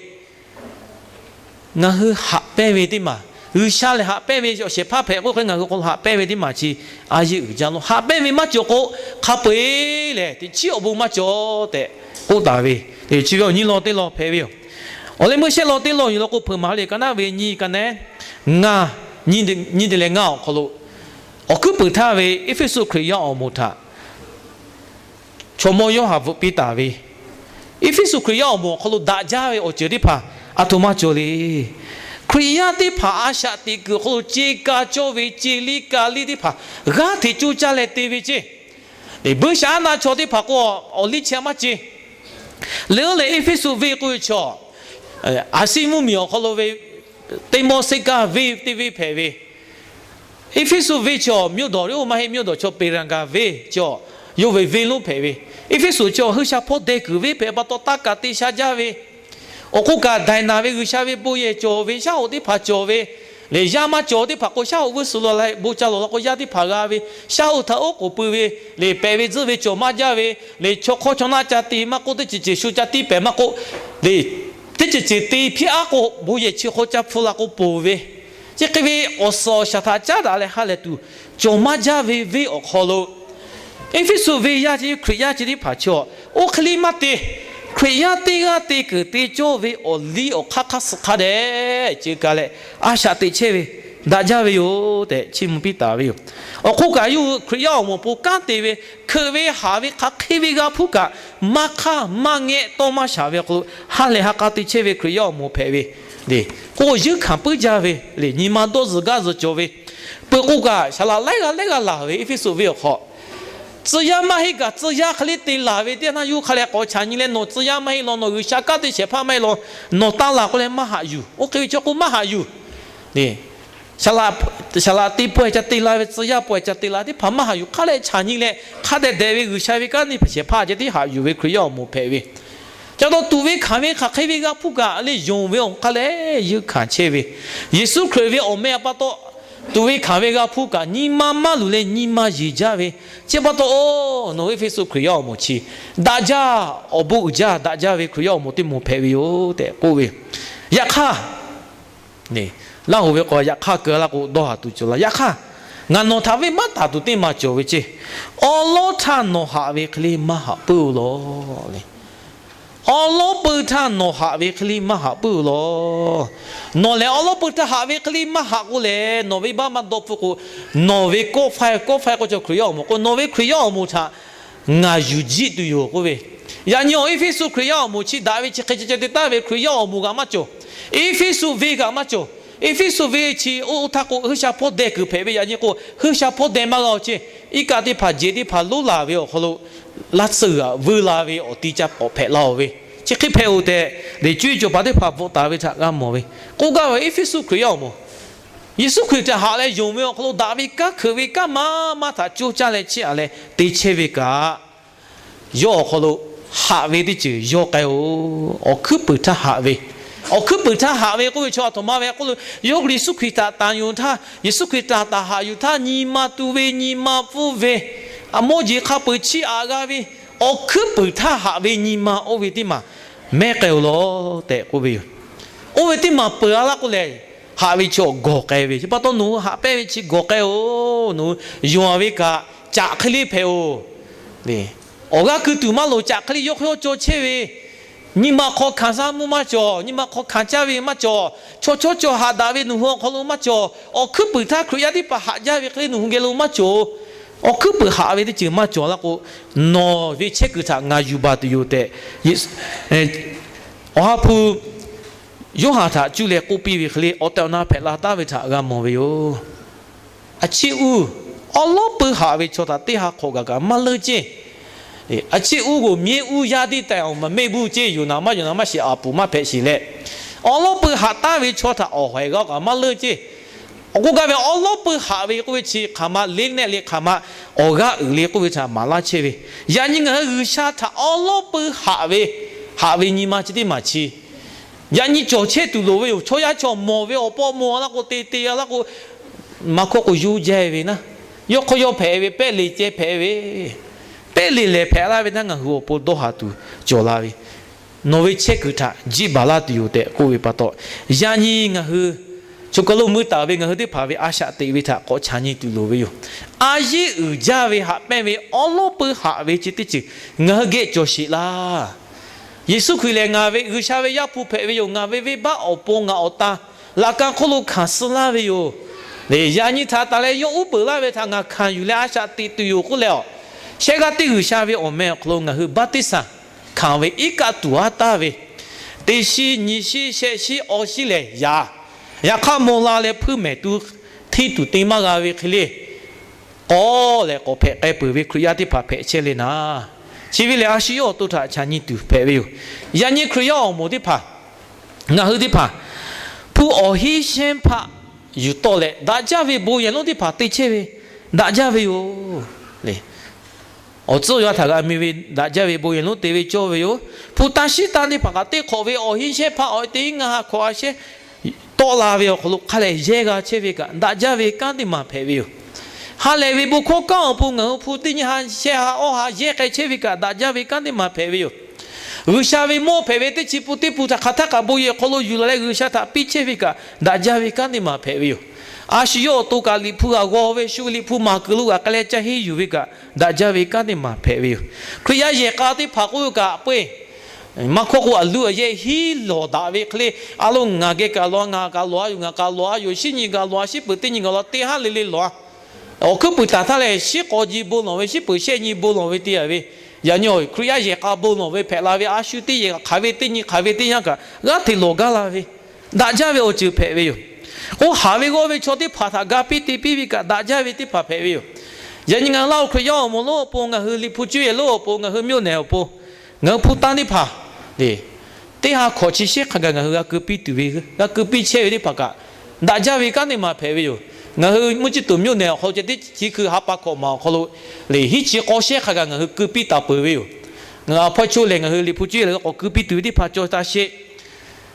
Ngaˬ hui haꞈ pehnˇ ve teˇ maˬ, G'uiˬsha lehˬ haꞈ pehnˇ ve awˬ shehˍ hpaˇ hpehꞈ k'oˆ hk'e, ngaˬ hui k'o haꞈ pehnˇ ve teˇ maˬ chi a yeˆ uiˍ jaˇ lo. Haꞈ pehnˇ ve maˇ cawˬ k'o, hk'a peu-eˬ lehˬ teˇ chiˉ awˬ bon maˇ cawˬ tehꞈ k'oˆ taˍ ve, chi ve awˬ nyi law teˇ law hpehꞈ ve yoˬ. Awˬ leh meuˇ shehˆ law teˇ law yuˬ law k'o, hpeuꞈ maˍ ve le, ka naˉ ve nyi ka neh, ngaˬ, nyi teꞈ leh ngaˇ awˬ hk'aw lo, awˬ hkuiˉ puiˍ htaˇ ve Eˇfeˇsuꞈ Hkriꞈ yaˇ awˬ moˍ htaꞈ chaw mawˇ Yoˇhanˬ bvuhꞈ piˇ taˍ ve, Eˇfeˇsuꞈ Hkriꞈ yaˇ awˬ moˍ awˬ hk'aw lo daꞈ jaˇ ve awˬ ceuˬ teˇ hpaˍ aˬ htoꞈ ma cawˬ le. Hkriꞈ yaˇ teˇ hpaˍ a shaꞈ teꞈ kuiˬ awˬ hk'aw lo ce ka cawˇ ve ce liˇ ka liˇ teˇ hpaˍ g'aˇ hteꞈ coˇ caˇ leh te ve ce. Buiˇshaˆaˉnaˆ chaw teˇ hpaˍ k'o, awˬ liˇ chehˇ maˇ ce. Leuˉ leh Eˇfeˇsuꞈ venˇ k'oˆ ve chaw, Aˍsiˇ mvuhˇmiˬ awˬ hk'aw lo ve teˇ mawˇ seˇ kaˇ venˇ teˇ venˇ hpehꞈ ve, Eˇfeˇsuꞈ venˇ chaw မြို့တော် yawˇ maˇ heˆ, မြို့တော် chaw Peˍranˍgaˍ venˇ chaw, yawˇ ve venˇ lonˉ hpehꞈ ve, Eˇfeˇsuꞈ chaw hui sha hpawˇ deh kuiˬ venˇ hpehꞈ pa taw, taˇ kaꞈ te sha jaˇ ve, awˬ hk'oˆ kaꞈ daiˬ naˬ ve G'uiˬsha ve bon yehˬ cawˬ ve, shaˉ hoꞈ teˇ hpaˍ cawˬ ve, leh yaˇ maˇ cawˬ teˇ hpaˍ k'o shaˉ hoꞈ vuiˇ suhˍ lawˬ leh bon ca lawˬ la k'o yaˇ teˇ hpaˍ g'a ve, shaˉ hoꞈ htaꞈ oˉ k'oˍ pui ve, leh pehꞈ ve tzuhˆ ve cawˬ maˇ jaˇ ve, leh chaw hk'awˇ chaw naˆ ca te maˇ k'oˆ, teˇ ceuˬ ceuˬ shu ca tiˇ pehˍ maˇ k'oˆ, leh teˇ ceuˬ ceuˬ te hpiˇ aˉ k'o bon yehˬ chi hk'aw ca hpu la k'o ponˬ ve, chi hk'e ve awˬ suhˍ awˬ shaˍ htaꞈ caˉ daꞈ leh ha lehˬ tuˬ cawˬ maˇ jaˇ ve venˇ awˬ hk'aw lo, Eˇfeˇsuꞈ venˇ yaˇ ce, Hkriꞈ yaˇ ce teˇ hpaˍ chaw, oˇ hk'e liˇ maˇ te. Hkriꞈ yaˇ teˇ g'aˇ te kuiˬ te cawˇ ve awˬ liˇ awˬ hk'aˇ hk'aˇ suh hk'a dehꞈ ce ka leh, a shaꞈ teꞈ chehˇ ve, daꞈ jaˇ ve yoˬ tehꞈ chiˇ mvuh piˇ taˍ ve yoˬ. Awˬ hk'oˆ kaꞈ yawˇ hui Hkriꞈ yaˇ awˬ moˍ awˬ pon kanˉ te ve, hkeuꞈ ve haꞈ ve hk'aˬ hk'e ve g'a hpuˇ kaꞈ, maˇ hk'aˇ maˇ ngehˆ tawˇ maˇ shaˍ ve awˬ hk'aw lo ha lehˬ ha k'a te chehˇ ve Hkriꞈ yaˇ awˬ moˍ hpehꞈ ve, leh k'o yeunˇ hkanˍ puiˉ jaˇ ve, leh nyi ma dawˇ zuhˬ gaˇ zuhˬ cawˬ ve, peuˬ k'o kaꞈ saˍ laꞈ laiˉ g'aˇ laiˉ g'aˇ laˬ ve Eˇfeˇsuꞈ venˇ awˬ hk'aw, tcuh yaˇ maˇ heˆ kaꞈ tcuh yaˇ hk'e le te laˬ ve teˇ yanˇ yawˇ hk'a leh k'awꞈ chaꞈ nyi leh, nawˬ tcuh yaˇ maˇ heˆ law, nawˬ G'uiˬsha kanˉ te shehˍ hpaˇ maˇ heˆ law, nawˬ taˇ laˬ k'oˆ leh maˇ haꞈ yuˬ. Oˇ hk'e ve chaw k'o maˇ haꞈ yuˬ. Leh saˍ laꞈ te pawehˇ ca te la ve, tcuh yaˇ pawehˇ ca te la teˇ hpaˍ maˇ haꞈ yuˬ. Hk'a leh chaꞈ nyi leh hk'a dehꞈ dehꞈ ve G'uiˬsha ve kanˉ te shehˍ hpaˇ ceh tiˉ haꞈ yuˬ ve Hkriꞈ yaˇ awˬ moˍ hpehꞈ ve, ca dawˇ tuꞈ ve hkanˍ ve hk'aˬ hk'e ve g'a hpuˇ kaꞈ leh yonˍ ve awˬ hk'aˇ leh yeunˇ hkanˍ chehˇ ve, Yeˍsuˆ Hkriꞈ ve awˬ meh pa taw tuꞈ ve hkanˍ ve g'a hpuˇ kaꞈ nyi ma maˇ luˬ leh nyi ma yeˬ jaˇ ve, chi pa taw, nawˬ hui Eˇfeˇsuꞈ Hkriꞈ yaˇ awˬ moˍ chi daꞈ jaˇ, awˬ bon uiˍ jaˇ daꞈ jaˇ ve Hkriꞈ yaˇ awˬ moˍ teˇ moˍ hpehꞈ ve yoˬ tehꞈ k'oˆ ve. Yaꞈ hk'aˇ, Laˇ hoꞈ ve k'o yaꞈ hk'aˇ keu laˇ k'o dawˇ haˍ tuˬ cawˬ laˇ. Yaꞈ hk'aˇ, ngaˬ nawˬ htaꞈ venˇ maˇ taˍ tuˬ teˇ maˬ cawˬ ve ceˇ. Awˉ lawˉ htaˇ nawˬ haꞈ ve hk'e le maˇ haꞈ puiˉ-oˬ lawˬ le. Awˉ lawˉ peuˇ htaˇ nawˬ haꞈ ve hk'e le maˇ haꞈ puiˉ-oˬ lawˬ. Nawˬ lehˬ awˉ lawˉ peuˇ htaˇ haꞈ ve hk'e le maˇ haꞈ k'o lehˬ, nawˬ ve baˆ maˇ dawˇ hpfuhˆ k'o, nawˬ ve kawˆ faiˇ, kawˆ faiˇ k'o chaw Hkriꞈ yaˇ awˬ moˍ k'o, nawˬ ve Hkriꞈ yaˇ awˬ moˍ htaꞈ ngaˬ yuˬ jiˆ tuˬ yoˬ k'oˆ ve. Yaꞈ nyi awˬ Eˇfeˇsuꞈ Hkriꞈ yaˇ awˬ moˍ chi daꞈ ve chi hk'e ceh ceh te taˍ ve Hkriꞈ yaˇ awˬ moˍ kaꞈ maˇ cawˬ. Eˇfeˇsuꞈ venˇ kaꞈ maˇ cawˬ. Eˇfeˇsuꞈ venˇ chi oˇ htaˇ k'o, G'uiˬsha hpawˇ deh kuiˬ hpehꞈ ve, yaꞈ nyi k'o, G'uiˬsha hpawˇ deh maˇ g'a-oˬ ceˇ. Iˉ kaˆ teˇ hpaˍ, jeˬ teˇ hpaˍ lonˉ laˬ ve awˬ hk'aw lo, laˇ tsuhˇ g'aꞈ vuiˇ la ve awˬ ti ca k'awꞈ hpehꞈ laˇ-oˬ ve, chi hk'e hpehꞈ-oˬ tehꞈ, leˬ cuˇ yiˍ cawˬ paˍ teˇ hpaˍ bvuhꞈ taˍ ve htaꞈ g'a mawˬ ve. K'oˆ gaˇ ve, Eˇfeˇsuꞈ Hkriꞈ yaˇ awˬ moˍ, Yeˍsuˆ Hkriꞈ htaꞈ haꞈ leh yonˍ ve awˬ hk'aw lo daꞈ ve kanˉ hkeuꞈ ve kanˉ maˇ maˇ htaꞈ coˇ caˇ leh chiˇ aꞈ leh te chehˇ ve kaꞈ, yawˇ awˬ hk'aw lo haꞈ ve teˇ ceuˬ yawˇ k'ai-oˬ. Awˬ hkuiˉ puiˍ htaˇ haꞈ ve, awˬ hkuiˉ puiˍ htaˇ haꞈ ve k'oˆ ve chaw a htoꞈ ma ve k'oˆ lo, yawˇ hui Yeˍsuˆ Hkriꞈ htaꞈ tanˬ yuˬ htaˇ, Yeˍsuˆ Hkriꞈ htaꞈ haꞈ yuˬ htaˇ, nyi ma tu ve, nyi ma pfuhˇ ve, a mawˇ jeˬ hk'a peu-eˬ chiˇ aꞈ g'a ve, awˬ hkuiˉ puiˍ htaˇ haꞈ ve nyi ma oˇ ve teˇ maˬ mehˉ k'ai-oˬ law tehꞈ k'oˆ ve yoˬ. Oˇ ve teˇ maˬ peuˬ-a laˇ k'oˆ lehˬ, haꞈ ve chi awˬ gawˬ k'ai ve. Chi pa taw nawˬ hui haꞈ pehnˇ ve chi gawˬ k'ai-oˬ. Nawˬ hui yonˍ-a ve kaꞈ caꞈ hk'e le hpehꞈ-oˬ. Awˬ g'aˇ ku tuˬ maˇ loˍ, caꞈ hk'e le yawˇ hk'aw yawˇ cawˬ chehˇ ve, nyi ma hk'aw hkanˍ sha mvuhˇ maˇ cawˬ, nyi ma hk'aw hkanˍ caˇ ve maˇ cawˬ, chaw chawˇ cawˬ haꞈ daꞈ ve nawˬ hui awˬ hk'aw lo maˇ cawˬ. Awˬ hkuiˉ puiˍ htaˇ Hkriꞈ yaˇ teˇ hpaˍ haꞈ jaˇ ve hk'e le nawˬ hui geh lo maˇ cawˬ. Awˬ hkuiˉ puiˍ haꞈ ve teˇ ceuˬ maˇ cawˬ laˇ k'o, nawˬ ve chehˇ kuiˬ htaꞈ ngaˬ yuˬ baˬ tuˬ yoˬ tehꞈ, Awˬ ha hpu Yoˇhanˬ htaꞈ cuˇ leh k'oˆ piˇ ve hk'e le, awˬ tehˬ awˬ na hpehꞈ la taˉ ve htaꞈ g'a mawˬ ve yoˬ. A chiˇ uˇ, awˉ lawˉ pui haꞈ ve chaw htaꞈ teˇ ha hk'awꞈ gaˬ kaꞈ maˇ leuˉ ceˇ. A chiˇ uˇ g'oˬ miˉ uˇ yaˇ teˇ tehꞈ awˬ maˍ meˆ buˇ ceˇ, yoˬ naˍ maˇ yoˬ naˍ maˇ shiˍ, aˍ puˍ maˇ hpehꞈ shiˍ leh, awˉ lawˉ pui haꞈ taˉ ve chaw htaꞈ awˬ hawehˬ g'aˇ kaꞈ maˇ leuˉ ceˇ. Awˬ k'oˆ gaˇ ve awˉ lawˉ pui haꞈ ve k'oˆ ve chi hk'aˬ ma le nehˆ le, hk'aˬ ma awˬ g'aˇ uiˍ le k'oˆ ve htaꞈ maˍ laˇ chehˇ ve. Yaꞈ nyi ngaˬ hui G'uiˬsha htaꞈ awˉ lawˉ pui haꞈ ve, haꞈ ve nyi ma chi teˇ maˬ chi yaꞈ nyi cawˬ chehˇ tuˬ loˍ ve yoˬ. Chaw yaˇ chaw mawˬ ve awˬ pon mawˬ laˇ k'o, te te-a laˇ k'o, maˇ hkawˇ k'o yoˇ jaˇ ve naˉ, yawˇ hk'aw yawˇ hpehꞈ ve, pehˆ leˬ ceh hpehꞈ ve, pehˆ leˬ lehˬ hpehꞈ laˇ ve htaˇ ngaˬ hui awˬ pon dawˇ haˍ tuˬ cawˬ la ve, nawˬ ve chehˇ kuiˬ htaꞈ jiˆ baˬ laˇ tuˬ yoˬ tehꞈ k'oˆ ve pa taw, yaꞈ nyi ngaˬ hui chaw kaˬ lo mui taˍ ve ngaˬ hui teˇ hpaˍ ve a shaꞈ teꞈ ve htaꞈ k'awꞈ chaꞈ nyi tuˬ loˍ ve yoˬ. A yeˇ uiˍ jaˇ ve haꞈ pehnˇ ve awˉ lawˉ pui haꞈ ve chi teˇ ceuˬ ngaˬ hui geh cawˬ sheˍ laˇ. Yeˍsuˆ Hkriꞈ lehˬ ngaˬ ve G'uiˬsha ve Yaˇ hpu hpehꞈ ve yoˬ. Ngaˬ ve venˇbaˆ awˬ pon ngaˬ awˬ tan laꞈ ka hk'oˆ lo hkanˍ suh laˇ ve yoˬ. Yaꞈ nyi htaꞈ taˍ leh yawˇ uˉ peunˍ laˇ ve htaꞈ ngaˬ hkanˍ yuˬ leh a shaꞈ teꞈ tuˬ yoˬ k'oˆ leh, a shehˆ g'aˇ teˇ G'uiˬsha ve awˬ meh awˬ hk'aw lo ngaˬ hui baˆtiˆsaˬ hkanˍ ve iˉ kaˆ tuˬ aˉ taˍ ve, teˇ shiˉ nyi shiˉ shehˆ shiˉ awˬ shiˉ lehˬ yaꞈ, yaꞈ hk'aˇ maw la leh hpuiˇ mehˍ tu hteˇ tuˬ te maˇ g'a ve hk'e le, k'awꞈ leh k'awꞈ hpehꞈ k'ai peuˬ ve Hkriꞈ yaˇ teˇ hpaˍ hpehꞈ chehˇ le naˍ. Chi ve lehˬ a shu yawˇ awˬ to htaꞈ chaꞈ nyi tuˬ hpehꞈ ve yoˬ. Yaꞈ nyi Hkriꞈ yaˇ awˬ moˍ teˇ hpaˍ, ngaˬ hui teˇ hpaˍ hpu awˬ hinˉ shehˇ hpaˆ yuˬ tawˆ leh daꞈ jaˇ ve bon yehˬ lonˉ teˇ hpaˍ te chehˇ ve daꞈ jaˇ ve yoˬ le. Awˬ tcuhˉ yaˇ htaꞈ g'a mi ve daꞈ jaˇ ve bon yehˬ lonˉ te ve cawˇ ve yoˬ. Hpu taˇ shiˉ taˇ teˇ hpaˍ kaꞈ teˇ hk'awꞈ ve awˬ hinˉ shehˇ hpaˆ awˬ te hinˉ ngaˇ ha hkawꞈ a shehˇ tawˆ la ve awˬ hk'aw lo hk'a lehˬ yehˇ g'a chehˇ ve kaꞈ daꞈ jaˇ ve kanˉ teˇ maˬ hpehꞈ ve yoˬ. Ha lehˬ ve bon hkawˇ kanˉ awˬ pon ngaˬ hui hpu teˇ nyi ha shehˇ ha awˇ ha yehˇ k'ai chehˇ ve kaꞈ daꞈ jaˇ ve kanˉ teˇ maˬ hpehꞈ ve yoˬ. G'uiˬsha ve mawˇ hpehꞈ ve teˇ chi pun teˇ pun htaꞈ hk'aˬ htaˇ kaꞈ bon yehˬ hk'aw lo yuˬ la leh G'uiˬsha htaꞈ piˇ chehˇ ve kaꞈ daꞈ jaˇ ve kanˉ teˇ maˬ hpehꞈ ve yoˬ. A shu yawˇ awˬ to kaꞈ Liꞈ hpu g'a g'aw ve shu ve Liꞈ hpu maˍ kuiˬ lo g'a k'ai leh ca henˇ yuˬ ve kaꞈ daꞈ jaˇ ve kanˉ teˇ maˬ hpehꞈ ve yoˬ. Hkriꞈ yaˇ yehˬ k'a teˇ hpaˍ k'oˆ ve kaꞈ peu-eˬ maˇ hkawˇ k'o a luˇ a yehˇ hiˉ lawˬ daꞈ ve hk'e le, a lo ngaˬ geh kaꞈ lawˬ, ngaˬ kaꞈ lawˬ-a yoˬ, ngaˬ kaꞈ lawˬ-a yoˬ, shiˉ nyi gaˬ lawˬ-a, shiˉ peuˬ teˇ nyi gaˬ lawˬ, teˇ haˉ le le lawˬ-a. Awˬ hkuiˉ puiˍ taˍ htaˇ lehˬ, shiˉ k'aw ji bon lawˬ ve, shiˉ peuˬ shehˆ nyi bon lawˬ ve te-a ve, yaꞈ nyi Hkriꞈ yaˇ yehˬ k'a bon lawˬ ve hpehꞈ la ve, a shu teˇ yehˬ hk'aˬ ve teˇ nyi hk'aˬ ve teˇ yanˇ kaꞈ g'aˇ hteꞈ lawˬ gaˇ la ve, daꞈ jaˇ ve awˬ ceuˬ hpehꞈ ve yoˬ. Oˇ haˍ ve g'awˇ ve chaw teˇ hpaˍ htaꞈ ga piˇ te piˇ ve kaꞈ daꞈ jaˇ ve teˇ hpaˍ hpehꞈ ve yoˬ. Yaꞈ nyi ngaˬ hui Laˇ huˍ Hkriꞈ yaˇ awˬ moˍ lonˉ awˬ pon, ngaˬ hui Liꞈ hpu cuˇ yehˬ lonˉ awˬ pon, ngaˬ hui mvuhˇ naˬ awˬ pon, ngaˬ hui hpu tanˇ teˇ hpaˍ le, teˇ ha hkawꞈ chi shehˇ hk'a gaˬ ngaˬ hui g'a keu piˇ tuˬ ve, g'a keu piˇ chehˇ ve teˇ hpaˍ kaꞈ daꞈ jaˇ ve kanˉ teˇ maˬ hpehꞈ ve yoˬ. Ngaˬ hui mvuhˇ ciˇ tuˬ mvuhˇ naˬ awˬ hk'aw lo ceh teˇ chi hkui ha pa hkawꞈ maˬ awˬ hk'aw lo le hiˉ chi k'aw shehˇ hk'a gaˬ ngaˬ hui keu piˇ taˍ peuˬ ve yoˬ. Ngaˬ hui a hpawˇ cho lehˬ ngaˬ hui Liꞈ hpu cuˇ yehˬ lehˬ k'awꞈ keu piˇ tuˬ ve teˇ hpaˍ cawˬ taˇ sheˍ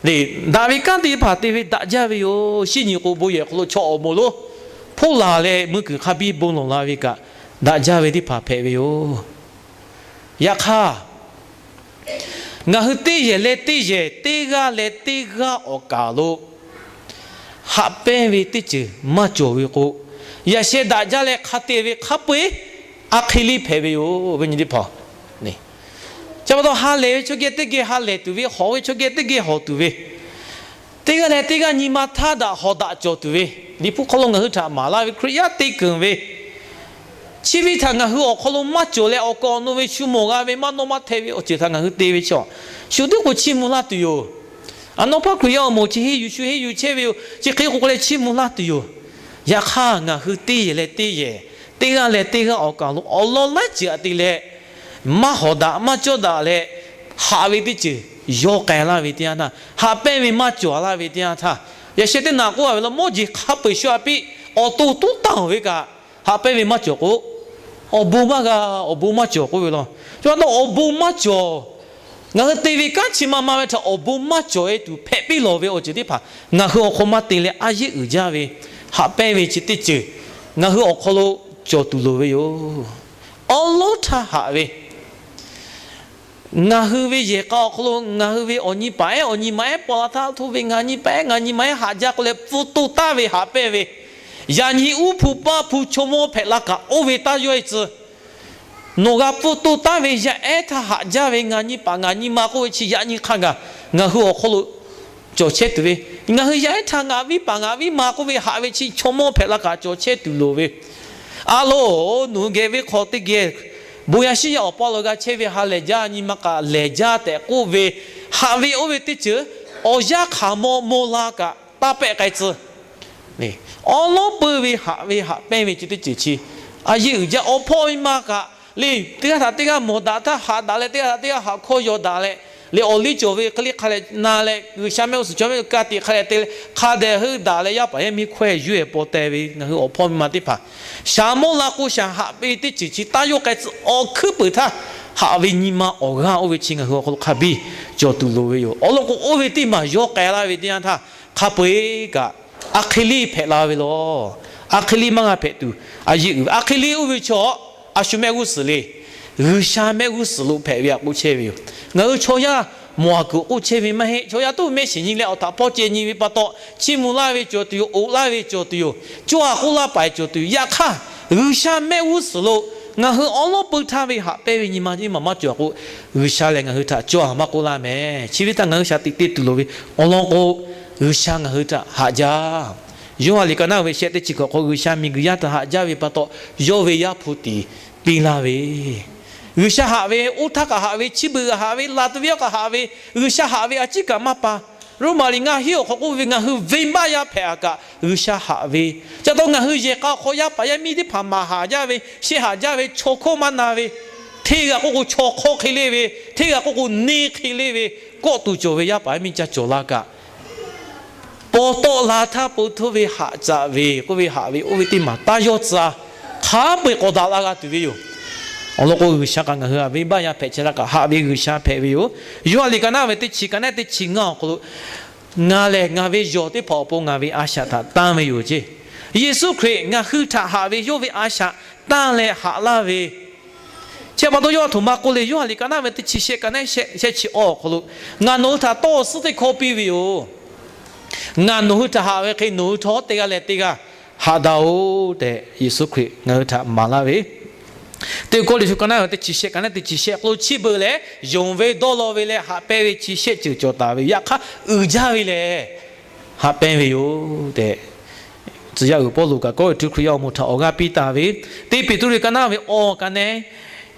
le, daꞈ ve kanˉ teˇ hpaˍ te ve daꞈ jaˇ ve yoˬ. Shiˉ nyi k'o bon yehˬ hk'aw lo chaw awˬ moˍ lonˉ hpoˆ laˬ leh mui kuiˬ hk'a biˇ bon lawˬ la ve kaꞈ daꞈ jaˇ ve teˇ hpaˍ hpehꞈ ve yoˬ. Yaꞈ hk'aˇ, ngaˬ hui teˇ yehˬ leh teˇ yehˬ, teˇ g'aˇ leh teˇ g'aˇ awˬ kaˍ lo haꞈ pehnˇ ve teˇ ceuˬ maˇ cawˬ ve k'o, yaꞈ sheh daꞈ jaˇ leh hk'a te ve hk'a peu-eˬ a hk'e le hpehꞈ ve yoˬ ve nyi teˇ hpaˍ. Chi pa taw ha lehˬ ve chaw geh teˇ geh ha lehˬ tuˬ ve, hawˬ ve chaw geh teˇ geh hawˬ tuˬ ve, teˇ g'aˇ leh teˇ g'aˇ nyi ma htaˇ daꞈ hawˬ daꞈ cawˬ tuˬ ve, Liꞈ hpu hk'aw lo ngaˬ hui htaꞈ maˍ laˇ ve Hkriꞈ yaˇ te keunˍ ve, chi ve htaꞈ ngaˬ hui awˬ hk'aw lo maˇ cawˬ leh awˬ kaˍ awˬ nu ve shu mawˬ g'a ve maˇ nawˇ maˇ hteh ve awˬ ceuˬ htaꞈ ngaˬ hui te ve chaw, shu teˇ k'o chiˇ mvuh laˇ tuˬ yoˬ. A, nawˬ paˇ Hkriꞈ yaˇ awˬ moˍ chi henˇ yuˬ shu henˇ yuˬ chehˇ ve yoˬ. Chi hk'e k'o k'o leh chiˇ mvuh laˇ tuˬ yoˬ. Yaꞈ hk'aˇ ngaˬ hui teˇ yehˬ leh teˇ yehˬ, teˇ g'aˇ leh teˇ g'aˇ awˬ kaˍ lo awˬ lawn laiˉ ceuˬ aꞈ te leh, maˇ hawˍ daꞈ maˇ cawˇ daꞈ leh, haꞈ ve teˇ ceuˬ yawˇ k'ai laˇ ve teˇ yanˇ htaˇ, haꞈ pehnˇ ve maˇ cawˬ laˇ ve teˇ yanˇ htaˇ, yaꞈ sheh teˇ naꞈ k'oˆ a ve law, mawˇ jeˬ hk'a peu-eˬ shu a piˇ awˬ to tuˉ tanˇ ve kaꞈ, haꞈ pehnˇ ve maˇ cawˬ k'o, awˬ bon maˇ g'a, awˬ bon maˇ cawˬ k'oˆ ve law. Chi pa taw awˬ bon maˇ cawˬ. Ngaˬ hui te ve kanˉ chi ma ma ve htaꞈ awˬ bon maˇ cawˬ-e tuˬ hpehꞈ piˇ lawˬ ve awˬ ceuˬ teˇ hpaˍ ngaˬ hui awˬ hk'aw maˇ te leh, a yeˉ uiˍ jaˇ ve haꞈ pehnˇ ve chi teˇ ceuˬ ngaˬ hui awˬ hk'aw lo cawˬ tuˬ loˍ ve yoˬ. Awˉ lawˉ htaˇ haꞈ ve, ngaˬ hui ve yehˬ k'a awˬ hk'aw lo ngaˬ hui ve awˬ nyi paˍ ehˉ awˬ nyi ma ehˉ paw la htaˇ htoˇ ve, ngaˬ nyi paˍ ehˉ ngaˬ nyi ma ehˉ haꞈ jaˇ k'o leh, pfuhˇ toˇ taˍ ve haꞈ pehnˇ ve, yaꞈ nyi uˉ hpu paˇ hpu chaw mawˇ hpehꞈ la kaꞈ oˇ ve taˇ yawˇ e tcuh. Nawˬ g'a pfuhˇ toˇ taˍ ve yaˇ ehˉ htaˇ haꞈ jaˇ ve ngaˬ nyi paˍ ngaˬ nyi ma k'oˆ ve chi yaꞈ nyi hk'a gaˬ ngaˬ hui awˬ hk'aw lo cawˬ chehˇ tuˬ ve, ngaˬ hui yaˇ ehˉ htaˇ ngaˬ viˉ paˍ ngaˬ viˉ ma k'oˆ ve haꞈ ve chi chaw mawˇ hpehꞈ la kaꞈ cawˬ chehˇ tuˬ loˍ ve. A loˬ, nawˬ hui geh venˇ hk'aw teˇ geh bon yaˇ shiˉ yaˇ awˬ paˇ lo g'a chehˇ ve ha lehˬ jaˇ, nyi ma kaꞈ lehˬ jaˇ tehꞈ k'oˆ ve, haꞈ ve oˇ ve teˇ ceuˬ awˬ yanˇ hk'aˬ maw maw la kaꞈ taˇ pehˆ k'ai tcuh. Awˉ lawˉ peuˇ ve haꞈ ve haꞈ pehnˇ ve chi teˇ ceuˬ chi, a yeˉ uiˍ jaˇ. Awˬ hpawˇ ve ma kaꞈ le, teˇ g'aˇ htaꞈ teˇ g'aˇ mawˬ daꞈ htaˇ haꞈ daꞈ leh, teˇ g'aˇ htaꞈ teˇ g'aˇ haꞈ hkawˇ yaw daꞈ leh, le awˬ liˇ cawˬ ve hk'e le hk'a leh na leh, G'uiˬsha mehˆ g'uˇ suhˍ chaw mehˆ g'uˇ suhˍ ka tiꞈ hk'a leh te leh hk'a dehꞈ heuˆ daꞈ leh, yaˇ paˍ yaˇ miˇ hkawehˇ yuˬ-e paw teh ve ngaˬ hui awˬ hpawˇ ve ma teˇ hpaˍ, shaˍ mawˇ la k'o shaˍ haꞈ ve teˇ ceuˬ chi taˇ yawˇ k'ai tcuh. Awˬ hkuiˉ peuˍ htaˇ haꞈ ve nyi ma awˬ g'aˇ oˇ ve chi ngaˬ hui awˬ hk'aw lo hk'a biˇ cawˬ tuˬ loˍ ve yoˬ. Awˬ lawn k'o, oˇ ve teˇ maˬ yawˇ k'ai laˇ ve teˇ yanˇ htaˇ, hk'a peu-eˬ kaꞈ a hk'e liˇ hpehꞈ la ve law. A hk'e liˇ maˇ g'a hpehꞈ tuˬ, a yeˉ uiˍ ve a hk'e liˇ oˇ ve chaw, a shu mehˆ g'uˇ suhˍ le, G'uiˬsha mehˆ g'uˇ suhˍ lo hpehꞈ ve htaꞈ k'oˆ chehˇ ve yoˬ. Ngaˬ hui chaw yaˇ mawˬ a kuiˬ k'oˆ chehˇ ve maˇ heˆ. Chaw yaˇ tuˉ mehˆ shiˍ nyi leh awˬ htaꞈ hpawˇ ceh nyi ve pa taw, chiˇ mvuh laˇ ve cawˬ tuˬ yoˬ, oꞈ laˇ ve cawˬ tuˬ yoˬ, cawˇ a k'oˆ laˇ paiˍ cawˬ tuˬ yoˬ. Yaꞈ hk'aˇ, G'uiˬsha mehˆ g'uˇ suhˍ lo ngaˬ hui awˉ lawˉ peuˇ htaˇ ve haꞈ pehnˇ ve nyi ma teˇ maˬ maˇ cawˬ k'o, G'uiˬsha lehˬ ngaˬ hui htaꞈ cawˇ a maˇ k'oˆ laˇ mehˍ. Chi ve htaꞈ ngaˬ hui shaˍ tiꞈ te tuˬ loˍ ve awˬ lawn k'o, G'uiˬsha ngaˬ hui htaꞈ haꞈ jaˇ. Yoˇhanˬ liꞈ ka naˆ ve shehˆ teˇ chi hkawꞈ hk'aw, G'uiˬsha miˬguiˬ yaˇ htaꞈ haꞈ jaˇ ve pa taw, yawˇ ve Yaˇ hpu tiˍ piˇ laˇ ve, G'uiˬsha haꞈ ve, oˇ htaˇ kaꞈ haꞈ ve, chi beuꞈ haꞈ ve, laˬ tuˬ ve awˬ kaꞈ haꞈ ve, G'uiˬsha haꞈ ve a ciˉ kaꞈ maˇ pa. Roˉmaꞈ liꞈ ngaˇ hinˉ awˬ hk'aw k'oˆ ve, ngaˬ hui venˇbaˆ yaˇ hpehꞈ a kaꞈ G'uiˬsha haꞈ ve. Chi pa taw ngaˬ hui yehˬ k'a awˬ hk'aw yaˇ paˍ yaˇ miˇ teˇ hpaˍ maˍ haˍ jaˇ ve, shehˆ haˍ jaˇ ve, chaw hkawˇ maˇ na ve, hteˇ g'a k'oˆ k'o chaw hk'awˇ hk'e le ve, hteˇ g'a k'oˆ k'o neˇ hk'e le ve, kawˆ tuˬ cawˬ ve yaˇ paˍ yaˇ miˇ ca cawˬ la kaꞈ, paw tawˆ la htaˇ po htoˇ ve haꞈ caꞈ ve k'oˆ ve haꞈ ve oˇ ve teˇ maˬ taˇ yawˇ tcuh a, hk'a peu-eˬ k'awꞈ daꞈ la g'a tuˬ ve yoˬ. Awˬ lawn k'o, G'uiˬsha kaꞈ ngaˬ hui a venˇbaˆ yaˇ hpehꞈ chehˇ htaˇ kaꞈ haꞈ ve G'uiˬsha hpehꞈ ve yoˬ. Yoˇhanˬ liꞈ ka naˆ ve teˇ chi ka naˆ teˇ chi ngaˇ awˬ hk'aw lo, ngaˬ lehˬ ngaˬ ve yawˬ teˇ hpaˍ awˬ pon ngaˬ ve a shaꞈ htaꞈ tanˇ ve yoˬ ceˇ. Yeˍsuˆ Hkriꞈ ngaˬ hui htaꞈ haꞈ ve yawˇ ve a shaꞈ tanˇ leh haꞈ laˇ ve, chi pa taw yawˇ a htoꞈ ma k'oˆ le, Yoˇhanˬ liꞈ ka naˆ ve teˇ chi shehˆ ka naˆ shehˆ chi awˬ hk'aw lo, ngaˬ nawˬ hui htaꞈ tawˇ suhˉ teˇ hkawˇ piˇ ve yoˬ. Ngaˬ nawˬ hui htaꞈ haꞈ ve hk'e nawˬ hui htawˇ teˇ g'aˇ leh teˇ g'aˇ haꞈ daꞈ-oˬ tehꞈ Yeˍsuˆ Hkriꞈ ngaˬ hui htaꞈ maˍ laˇ ve, teˇ Kawˇrenˍhtuˆ ka naˆ ve teˇ chi shehˆ ka naˆ teˇ chi shehˆ k'o, chi beuꞈ lehˬ yonˍ ve dawˇ law ve leh haꞈ pehnˇ ve chi shehˆ ceuˬ cawˬ taˍ ve, yaꞈ hk'aˇ uiˍ jaˇ ve lehˬ haꞈ pehnˇ ve yoˬ tehꞈ, tcuh yaˇ uiˍ Pawˇluꞈ kaꞈ Kawˇrenˍhtuˆ Hkriꞈ yaˇ awˬ moˍ htaꞈ awˬ g'aˇ piˇ taˍ ve, teˇ Peˍtruˆ liꞈ ka naˆ ve awˬ ka naˆ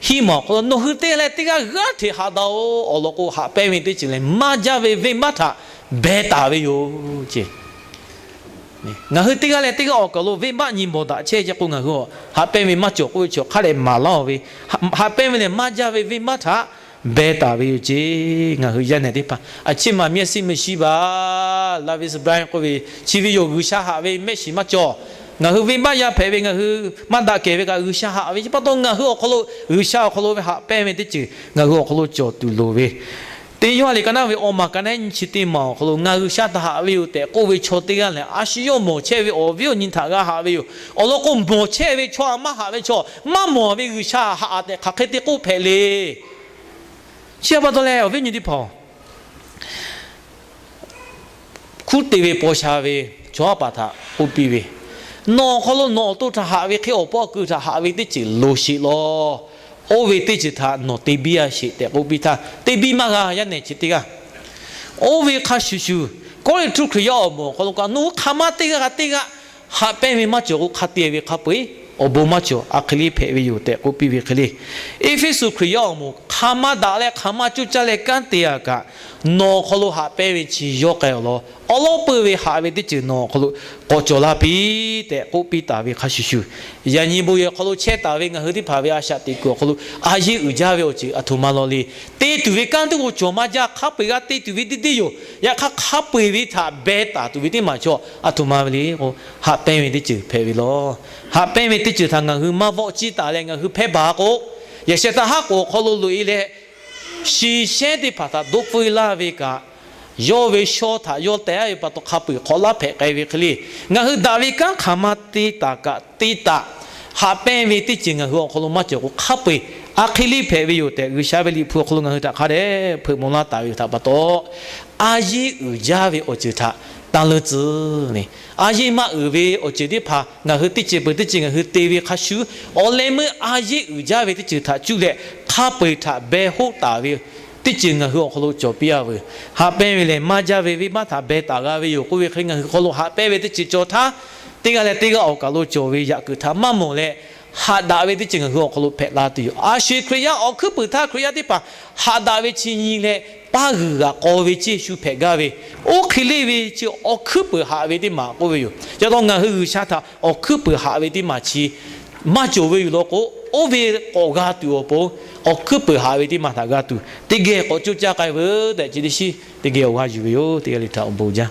hiˉ maˬ awˬ hk'aw lo nawˬ hui teˇ g'aˇ leh teˇ g'aˇ g'aˇ hteꞈ haꞈ daꞈ-oˬ. Awˬ lawn k'o, haꞈ pehnˇ ve teˇ ceuˬ lehˬ maˇ jaˇ ve venˇbaˆ htaꞈ beh taˍ ve yoˬ ceˇ. Ngaˬ hui teˇ g'aˇ leh teˇ g'aˇ awˬ kaˬ lo venˇbaˆ nyi bawˬ daꞈ chehˇ ce k'o, ngaˬ hui haꞈ pehnˇ ve maˇ cawˬ k'oˆ ve chi hk'a dehꞈ maˍ laˇ-oˬ ve, haꞈ pehnˇ ve lehˬ maˇ jaˇ ve venˇbaˆ htaꞈ beh taˍ ve yoˬ ceˇ. Ngaˬ hui yaˇ nehˬ teˇ hpaˍ a ciˉ ma မျက်စိ မရှိပါ, လ ve စ ပြ k'oˆ ve, chi ve yoˬ G'uiˬsha haꞈ ve mehˆ shiˍ maˇ cawˬ. Ngaˬ hui venˇbaˆ yaˇ hpehꞈ ve ngaˬ hui maˇ daꞈ kehˬ ve kaꞈ G'uiˬsha haꞈ ve, chi pa taw ngaˬ hui awˬ hk'aw lo, G'uiˬsha awˬ hk'aw lo ve haꞈ pehnˇ ve teˇ ceuˬ ngaˬ hui awˬ hk'aw lo cawˬ tuˬ loˍ ve, teˇ Yoˇhanˬ liꞈ ka naˆ ve awˬ maˬ ka naˆ nyi chi teˇ maˬ awˬ hk'aw lo ngaˬ G'uiˬsha htaꞈ haꞈ ve yoˬ tehꞈ k'oˆ ve chaw teˇ g'aˇ lehˬ, a shu yawˇ mawˬ chehˇ ve awˬ viˉ awˬ nyi htaꞈ g'a haꞈ ve yoˬ. Awˬ lawn k'o, mawˬ chehˇ ve chaw a maˇ haꞈ ve chaw, maˇ mawˬ ve G'uiˬsha haꞈ a tehꞈ hk'aˬ hk'e te k'oˆ hpehꞈ le. Chi pa taw leh awˬ viˉ nyi teˇ hpaˍ-oˬ, hkuˉ te ve paw sha ve chaw aˉ paˍ htaꞈ k'oˆ piˇ ve, nawˬ awˬ hk'aw lo nawˬ awˬ to htaꞈ haꞈ ve hk'e awˬ paw keu htaꞈ haꞈ ve teˇ ceuˬ loˍ sheˍ law. Oˇ ve teˇ ceuˬ htaꞈ nawˬ te biˇ a sheˍ tehꞈ k'oˆ piˇ htaˇ, te biˇ maˇ g'a yaˇ nehˬ chi teˇ g'aˇ. Oˇ ve hk'a shuˍ shuˍ, Kawˇrenˍhtuˆ Hkriꞈ yaˇ awˬ moˍ awˬ hk'aw lo kaꞈ nawˬ hui hk'aˬ ma teˇ g'aˇ g'a teˇ g'aˇ haꞈ pehnˇ ve maˇ cawˬ k'o, hk'a te ve hk'a peu-eˬ awˬ bon maˇ cawˬ, a hk'e le hpehꞈ ve yoˬ tehꞈ k'oˆ piˇ ve hk'e le. Eˇfeˇsuꞈ Hkriꞈ yaˇ awˬ moˍ, hk'aˬ ma daꞈ leh hk'aˬ ma coˇ caˇ leh kanˉ te a kaꞈ, nawˬ awˬ hk'aw lo haꞈ pehnˇ ve chi yawˇ k'ai awˬ lawn. Awˉ lawˉ peuˇ ve haꞈ ve teˇ ceuˬ nawˬ awˬ hk'aw lo k'awꞈ cawˬ la piˇ tehꞈ k'oˆ piˇ taˍ ve hk'a shuˍ shuˍ, yaꞈ nyi bon yehˬ awˬ hk'aw lo chehˇ taˍ ve ngaˬ hui teˇ hpaˍ ve a shaꞈ teꞈ kuiˬ awˬ hk'aw lo a yeˇ uiˍ jaˇ ve awˬ ceuˬ aˬ htoꞈ ma law le. Te tuˬ ve kanˉ teˇ k'o cawˬ maˇ jaˇ. Hk'a peu-eˬ g'a te tuˬ ve teˇ deˇ yoˬ. Yaꞈ hk'aˇ, hk'a peu-eˬ ve htaꞈ beh taˍ tuˬ ve teˇ maˬ chaw aˬ htoꞈ ma ve le k'o, haꞈ pehnˇ ve teˇ ceuˬ hpehꞈ ve law. Haꞈ pehnˇ ve teˇ ceuˬ htaꞈ ngaˬ hui maˇ vawˆ ciˇ taˍ leh ngaˬ hui hpehˇ baˬ k'o, yaꞈ sheh htaꞈ haˉ k'oˍ awˬ hk'aw lo loꞈ e leh, shiˍ shehˉ teˇ hpaˍ htaꞈ doˆ pfuhˇ laˇ ve kaꞈ, yawˇ ve shaw htaꞈ yawˇ teh a ve pa taw hk'a peu-eˬ hk'awꞈ laˇ hpehꞈ k'ai ve hk'e le. Ngaˬ hui daꞈ ve kanˉ hk'aˬ ma te taˍ kaꞈ te taˍ, haꞈ pehnˇ ve teˇ ceuˬ ngaˬ hui awˬ hk'aw lo maˇ cawˬ k'o, hk'a peu-eˬ a hk'e le hpehꞈ ve yoˬ tehꞈ G'uiˬsha ve Liꞈ hpu awˬ hk'aw lo ngaˬ hui htaꞈ hk'a dehꞈ hpeuꞈ maw laˇ taˍ ve yoˬ htaꞈ pa taw, a yeˇ uiˍ jaˇ ve awˬ ceuˬ htaꞈ tanˇ leuˉ tcuh le. A yeˇ maˇ uiˍ ve awˬ ceuˬ teˇ hpaˍ ngaˬ hui teˇ ceuˬ peuˬ teˇ ceuˬ ngaˬ hui te ve hk'a shuˍ, awˬ leh meuˇ a yeˇ uiˍ jaˇ ve teˇ ceuˬ htaꞈ cuˇ leh hk'a peu-eˬ htaꞈ beh hoˆ taˍ ve teˇ ceuˬ ngaˬ hui awˬ hk'aw lo cawˬ piˇ a veuˬ. Haꞈ pehnˇ ve lehˬ, maˇ jaˇ ve venˇbaˆ htaꞈ beh taˍ g'a ve yoˬ k'oˆ ve hk'e le, ngaˬ hui hk'aw lo haꞈ pehnˇ ve teˇ ceuˬ cawˬ htaˇ, teˇ g'aˇ leh teˇ g'aˇ awˬ kaˬ lo cawˬ ve yaꞈ kuiˬ htaꞈ maˇ mawˬ leh, haꞈ daꞈ ve teˇ ceuˬ ngaˬ hui awˬ hk'aw lo hpehꞈ la tuˬ yoˬ. A shu Hkriꞈ yaˇ awˬ hkuiˉ puiˍ htaˇ Hkriꞈ yaˇ teˇ hpaˍ haꞈ daꞈ ve chi nyi leh, paˇ g'uiˬ g'aꞈ k'aw ve ceˇ shu hpehꞈ gaˇ ve, oˇ hk'e le ve chi awˬ hkuiˉ puiˍ haꞈ ve teˇ maˬ k'oˆ ve yoˬ. Ca taw ngaˬ hui G'uiˬsha htaꞈ awˬ hkuiˉ puiˍ haꞈ ve teˇ maˬ chi maˇ cawˬ ve yoˬ law k'o, oˇ ve k'awꞈ g'a tuˬ awˬ pon, awˬ hkuiˉ puiˍ haꞈ ve teˇ maˬ htaꞈ g'a tuˬ teˇ geh k'awꞈ coˇ caˇ k'ai veuˬ tehꞈ, chi teˇ shiˉ teˇ geh awˬ g'aˇ yuˬ ve yoˬ. Teˇ g'aˇ le htaꞈ awˬ bon jaˇ.